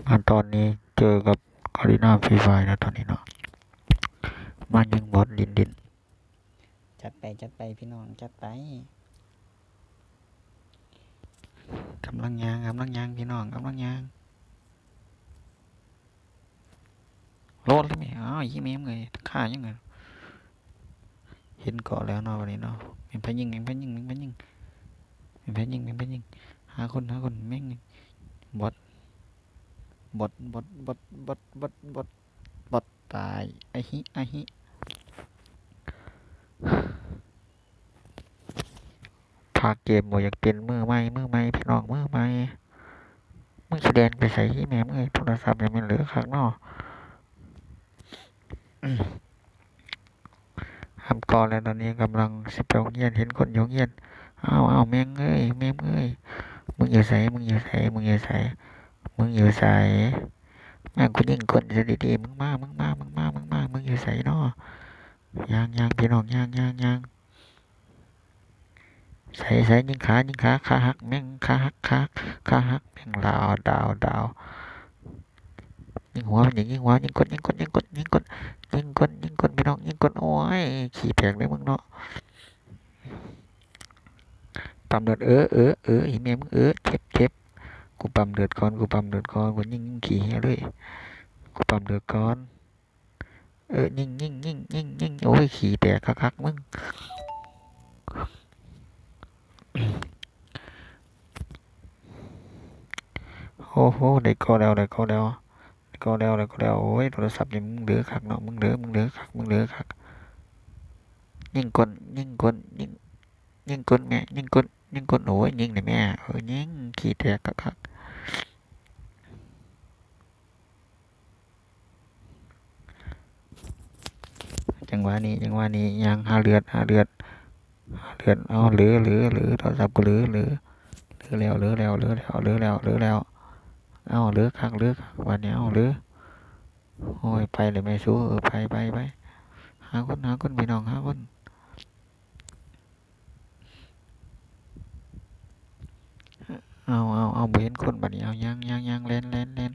ມາຕອນນີ້ເຈີກັບ Garena Free Fire ນະຕອນນີ້ເນາະ. ມາຍິງບອດດິນໆ. ຈັດໄປ ຈັດໄປ ພີ່ນ້ອງ ຈັດໄປ. ກຳລັງຍ່າງ ກຳລັງຍ່າງ ພີ່ນ້ອງ ກຳລັງຍ່າງ. ໂລດເລີຍແມ່. ອ້າວ ອີ່ແມ່ມຶງເອີຍ ຂ້າຫຍັງເອີຍ. ເຫັນເກາະແລ້ວເນາະ ບັດນີ້ເນາະ. ແມ່ນໃຜຍິງ ແມ່ນໃຜຍິງ ແມ່ນໃຜຍິງ ແມ່ນໃຜຍິງ ແມ່ນໃຜຍິງ. ຫາຄົນ ຫາຄົນ ແມ່ງ ບອດ ບອດ ບອດ ຕາຍ ອະຫິ ອະຫິ. ພາກເກມບໍ່ຢາກເປັນ ມືໃໝ່ ມືໃໝ່ ພີ່ນ້ອງ ມືໃໝ່. ມຶງຊິແລ່ນໄປໃສອີ່ແມ່ມຶງເອີຍ ໂທລະສັບນີ້ແມ່ນເລີຄັກເນາະ. ຮຳກໍແລ້ວ ຕອນນີ້ກຳລັງຊິໄປໂຮງຮຽນ ເຫັນຄົນຢູ່ໂຮງຮຽນ. ອ້າວ ອ້າວ ແມ່ງເອີຍ ແມ່ງເອີຍ ມຶງຢູ່ໃສ ມຶງຢູ່ໃສ ມຶງຢູ່ໃສ ມຶງຢູ່ໃສ? ແມ່ງ ກູຍິງຄົນຊະດີໆ ມຶງມາ ມຶງມາ ມຶງມາ ມຶງມາ ມຶງຢູ່ໃສເນາະ? ຍ່າງ ຍ່າງ ພີ່ນ້ອງ ຍ່າງ ຍ່າງ ຍ່າງ. ໃສ ໃສ ຍິງຂາ ຍິງຂາ ຂາຫັກແມ່ງ ຂາຫັກ ຂາຫັກ ຂາຫັກແມ່ງ ດາວ ດາວ ດາວ. ຍິງຫົວມັນ ຍິງ ຍິງຫົວ ຍິງກົ້ນ ຍິງກົ້ນ ຍິງກົ້ນ ຍິງກົ້ນ ຍິງກົ້ນ ພີ່ນ້ອງ ຍິງກົ້ນ. ໂອ້ຍ ຂີ້ແຕກເດ້ມຶງເນາະ. ປ້ຳເລືອດ ເອີ ເອີ ເອີ ອີ່ແມ່ມຶງ ເອີ ເຈັບ ເຈັບ. ກູປ້ຳເລືອດກ່ອນ ກູປ້ຳເລືອດກ່ອນ ກູຍິງຂີ້ເຫຍເລີຍ ກູປ້ຳເລືອດກ່ອນ. ເອີ ຍິງ ຍິງ ຍິງ ຍິງ ຍິງ. ໂອ້ຍ ຂີ້ແຕກຄັກໆ ມຶງ. ໂອ້ໂຫ ໄດ້ເກາະແລ້ວ ໄດ້ເກາະແລ້ວ ໄດ້ເກາະແລ້ວ ໄດ້ເກາະແລ້ວ. ໂອ້ຍ ໂທລະສັບນີ້ ມຶງເດີຄັກເນາະ ມຶງເດີ ມຶງເດີຄັກ ມຶງເດີຄັກ. ຍິງກົ້ນ ຍິງກົ້ນ ຍິງ ຍິງກົ້ນແມ່ ຍິງກົ້ນ ຍິງກົ້ນ. ໂອ້ຍ ຍິງແດ່ແມ່ ເອີ ຍິງ ຂີ້ແຕກຄັກໆ. ຈັງຫວະນີ້ ຈັງຫວະນີ້ ຍ່າງຫາເລືອດ ຫາເລືອດ ຫາເລືອດ. ເອົາ ເຫຼື ເຫຼື ເຫຼື ໂທລະສັບກູເຫຼື ເຫຼື ເຫຼືແລ້ວ ເຫຼືແລ້ວ ເຫຼືແລ້ວ ເຫຼືແລ້ວ ເຫຼືແລ້ວ. ເອົາ ເຫຼືຄັກ ເຫຼືຄັກ ບາດນີ້ ເອົາ ເຫຼື. ໂອ້ຍ ໄປເລີຍແມ່ສູ ເອີ ໄປ ໄປ ໄປ. ຫາຄົນ ຫາຄົນ ພີ່ນ້ອງ ຫາຄົນ. ເອົາ ເອົາ ເອົາ ບໍ່ເຫັນຄົນບາດນີ້. ເອົາ ຍ່າງ ຍ່າງ ຍ່າງ ແລ່ນ ແລ່ນ ແລ່ນ.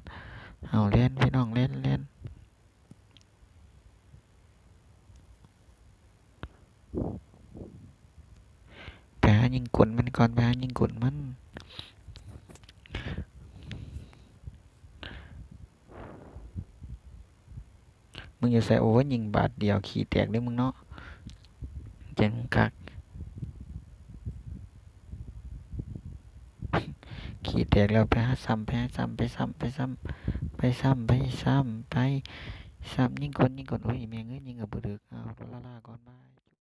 ເອົາ ແລ່ນ ພີ່ນ້ອງ ແລ່ນ ແລ່ນ. ໄປຫາຍິງກົ້ນມັນກ່ອນ ໄປຫາຍິງກົ້ນມັນ. ມຶງຢູ່ໃສ? ໂອ້ຍ ຍິງບາດດຽວ ຂີ້ແຕກເດີ້ມຶງເນາະ. ຈັ່ງຄັກ ຂີ້ແຕກແລ້ວ. ໄປຫາຊ້ຳ ໄປຫາຊ້ຳ ໄປຊ້ຳ ໄປຊ້ຳ ໄປຊ້ຳ ໄປຊ້ຳ ໄປຊ້ຳ. ຍິງກ່ອນ ຍິງກ່ອນ. ໂອ້ຍ ແມ່ງເອີຍ ຍິງກໍບໍ່ຖືກ. ເອົາ ລາລາກ່ອນ ບາຍ.